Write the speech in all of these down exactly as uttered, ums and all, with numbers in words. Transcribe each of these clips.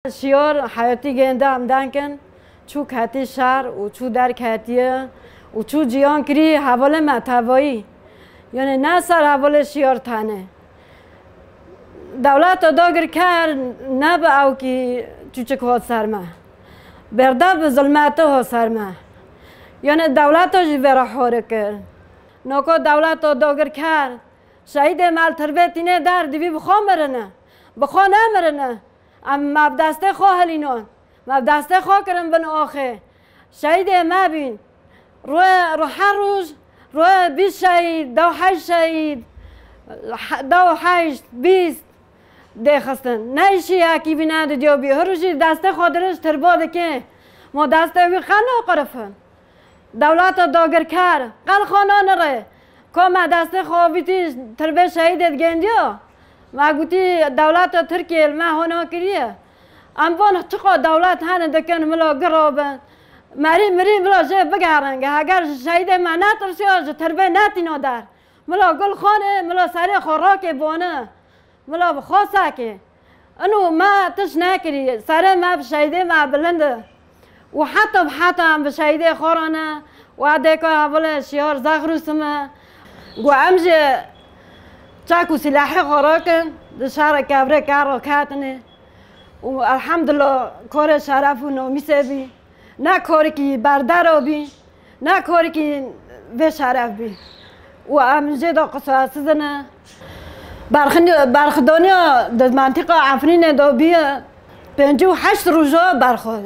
Şiyar heyatî gênde em denkin, çû ketî şer û çû derketiye û çû ciyan kirî hevalê me tevayî. Yanî ne ser hevalê şiyar tenê. Dewleta dagirker ne bi ewkî çûçik hat ser me. Berde bi zilmete hat ser me. Yanî dewleta jî vê re hore kir. Noko dewleta dagirker, şehîdê me li tirbê tîne der, divî bi xwe mirine. Bi xwe nemirine. Em me bi destê xwe hilînon. Me bi destê xwe kirin bin axê. Şehîdê me bîn. Royê, ro-, her roj, royê bîst şehîd, dew heşt şehîd, he-, dew heşt, bîst dê xistin. Ne îşî yekî bî, ne didiyo bî. Her rojî destê xwe dirêj tirbo dike. Ma destê wî qe naqirifin. Dewleta dagirker, qel xwe nanire. Ka me destê xwe avîtî tirbê şehîdê digendiyo. Me gotî dewleta Tirkiyê li me hona kiriye. Em van çiqa dewlet hene dikin mila giro bin. Merî mirî mila jê bigerin. Heger ji şehîdê me netirsiyo, ji tirbê netîno der. Mila gul xanê, mila serê xwe rakê bone. Mila bi xwe sekê. Ino me tişt nekirî. Serê me bi şehîdê me bilind e. Û heta bi heta em bi şehîdê xwe re ne. Û edê ka hevalê şiyar zexrûsim e. Got em jî çek û sîlehê xwe rakin, di şerê kevrê ker re ketine. Û elhemdulillah karê şeref û namîsê bî. Ne karekî berdera bî, ne karekî vê şeref bî. Û em jê de qisasiz ne. Berxin-, berxidaniya di mentiqa Efrînê de bîye pêncî û heşt roja berxwe.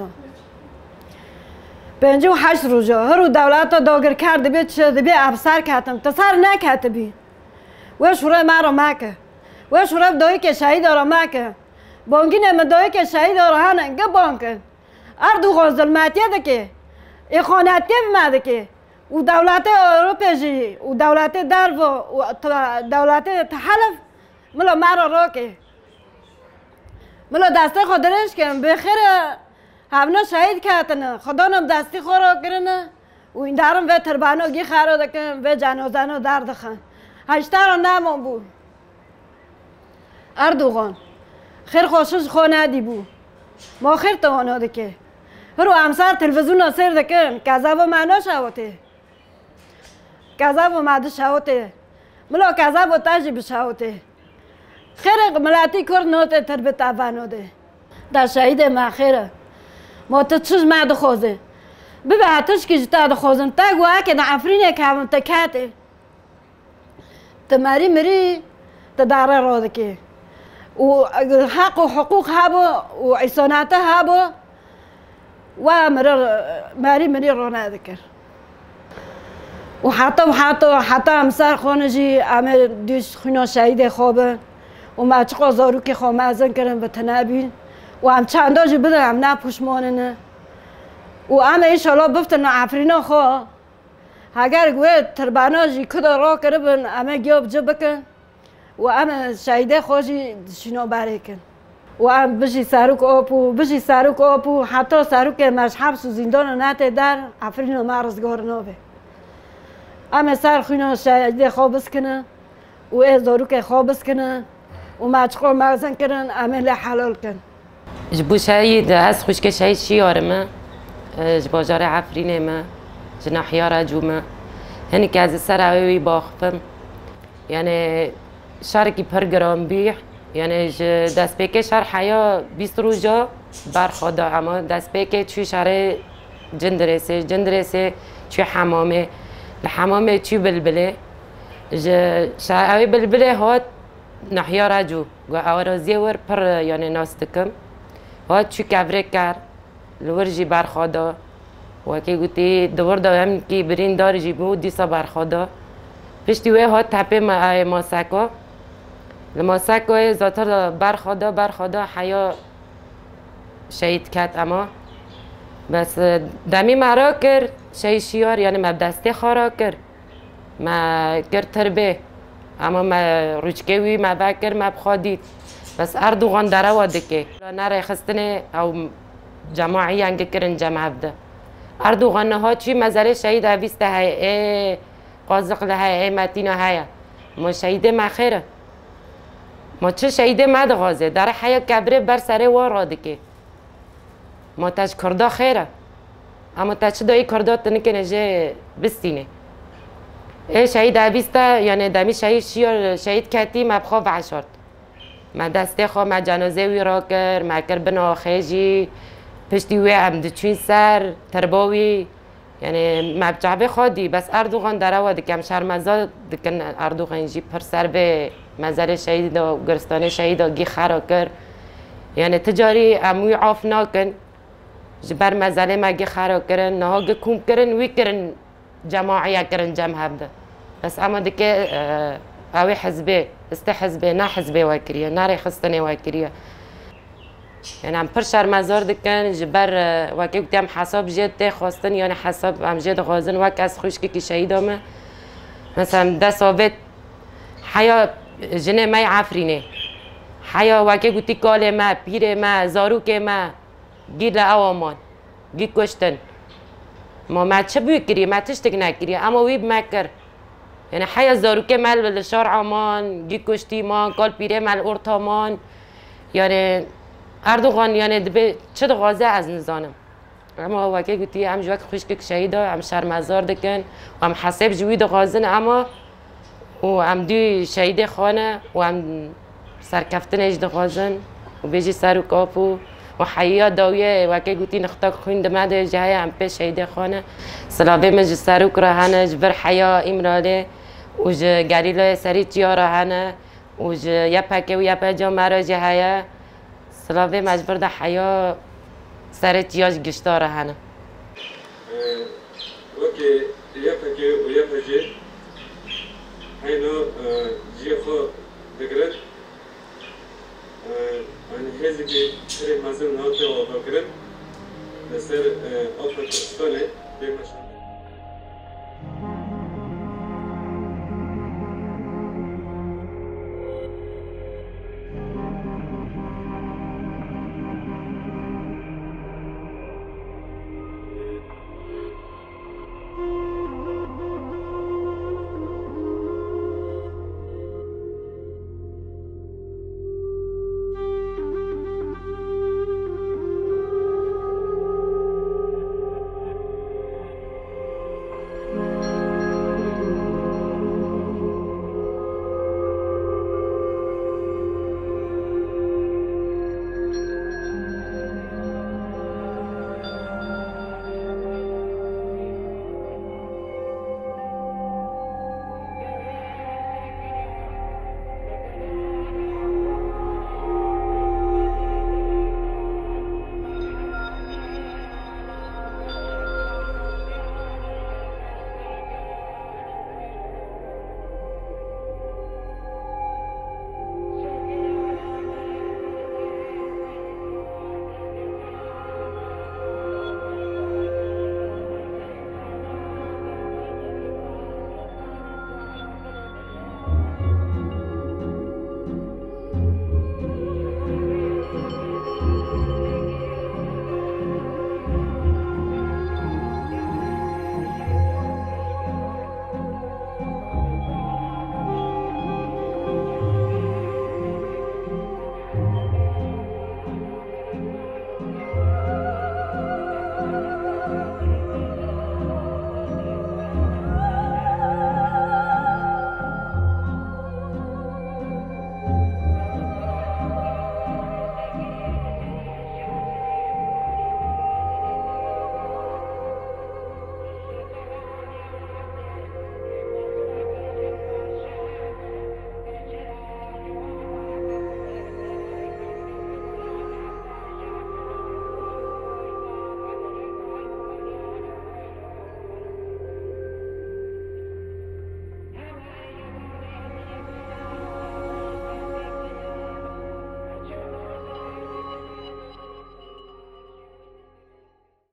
Pêncî û heşt roja. Hiro dewleta dagirker dibê çi dibê, ev ser ketin. Tu ser neketibî. Wê şûrê me re meke. Wê şûrê dayikê şehîda re meke. Bangînê min dayikê şehîda re hene, ge bang in. Erdogan zilmetiye dike, îxanetiye bi me dike. Û dewletê Ewropê jî û dewletê derve û te-, dewletê tehelif mila me re rake. Mila destê xwe dirêj kin, bêxêr e, hevno şehîd ketine, Xudan em destî xwe rakirine û îndarin vê tirbano gî xero dikin, vê cenozeno derdixin. Heşta re nemon bû. Erdogan, xêr xweşi ji xwe nedîbû. Ma xêr te wana dike. Hiro em ser televîzyona sêr dikin, kezebo me naşewitê. Kezebo me dişewitê. Mila kezebo te jî bişewitê. Xêrê miletî Kurd notê tirbê te venodê. Te şehîdê me xêr e. Ma tu çi ji me dixwazê? Bibe tişkî ji te dixwazin. Te got eke di Efrînê kevim te ketê. Tu merî mirî, tu dare radikê. Û heq û hiqûq hebo û îsanete hebo, we miri, merî mirî rone dikir. Û heta û heta, heta em ser xwe ne jî em ê dîş xwîna şehîdê xwe bin. Û me çiqa zarokê xwe mezin kirin bi tine bîn. Û em çenda jî bidin em ne puşmanine. Û em ê înşallah biftin Efrîna xwe. Heger wê tirbana jî kuda rakiribin, em ê giya bi cih bikin û em ê şehîdê xwe jî şîno berê kin. Û em bijî serok op û bijî serok op û heta serokê me ji heps û zîndana netê der, Efrîna me rizgar nabe. Em ê ser xwîna şehîdê xwe biskinin. Û ê zarokê xwe biskinin û me çiqo mezin kirin, em ê lê helal kin. Ji bo şehîd, ez xwişkê şehîd Şiyar im, e, ji bajarê Efrînê me, ji nahiya Recû me. Hinekî ez li ser ewê wî baxifim. Yanî şerekî pir giran bî. Yanî ji destpêkê şer heya bîst roja berxwe da, ema destpêkê çû şerê Cindirêsê, Cindirêsê çû Hemamê, li Hemamê çû Bilbilê. Ji şe-, ewê Bilbilê hat nahiya Recû. Got, ew eraziyê wir pir, yanî nas dikim. Hat çû kevrê ker, li wir jî berxwe da. Wekî gotî, di wir de hemkî birîndar jî bû, dîsa berxwe da. Piştî wê hat tepê me, ê Maseko. Li Masekoyê zatir de berxwe da, berxwe da, heya şehîd ket ema. Bes, e, demî me rakir, şehîd Şiyar, yanî me bi destê xwe rakir. Me kir tirbê. Ema me rûçkê wî me vekir, me bi xwe dît. Bes Erdogan derewa dike. Ne rêxistinê ew cemaî yengî kirin cem hev de. Erdogan niha çû mezelê şehîd Evîste heye, ê Qaziq li heye, ê Metîna heye. Ma şehîdê me xêr e. Ma çi şehîdê me dixwaze? Dere heya kebrê ber serê wan radike. Ma te ji Kurda xêr e. Ama te çi dayî Kurda tu nikene jê bistînê. Ê şehîd evîste, yani demî şehîd şiyo, şehîd ketî me bi xwe veşart. Me destê xwe, me cenazê wî rakir, me kir bin axê jî. Piştî wê em diçûn ser, tirba wî. Yani me bi çavê xwe dî, bes Erdogan derewa dikim, şermeza dikin Erdogan jî pir ser vê mezelê şehîda, goristanê şehîda gî xera kir. Yani ti carî em wî af nakin. Ji ber mezelê me gî xera kirin, niha gî kom kirin, wî kirin cemaîye kirin cem hev de. Bes ema dike, e, ew ê hizbê, este hizbê, ne hizbê we kiriye, ne rêxistinê we kiriye. Yani em pir şermezar dikin, ji ber, e, wekî gotî em hesab jê tê xwestin, yani hesab em jê dixwazin, wek ez xwişkekî şehîda me. Mesela em dest avêt heya jinê me yê Efrînê. Heya wekî gotî kalê me, pîrê me, zarokê me, gî li ew aman, gî kuştin. Ma me çi bû kiriye, me tiştek nekiriye, ema wî bi me kir. Yani heya zarokê me li, li şar aman, gî kuştî man, kal pîrê me li orta man. Yani Erdogan yani dibe çi dixwaze ez nizanim. Ema wekî gotî em ji wek xwişkek şehîda, em şermezar dikin, em hesêb ji wî dixwazin, ema û em dû şehîdê xwe ne û em serkeftinê jî dixwazin û bêjî serok ap û, û heya dawiyê wekê gotî nixtak xwîn di me de jî heye, em pê şehîdê xwe ne. Silavê min ji serok re hene, ji vir heya Îmralê û ji gerîlayê serî çiya re hene û ji Y P G û Y P C me re jî heye. Silavê me ji vir de heya serê çiya ji gişta re hene. Wekî Y P G û Y P C heyna, e, cihê xwe digirin. E, yani hêzekî pirê mezin hate avakirin li ser, e, axa Kurdistanê bê meşandin.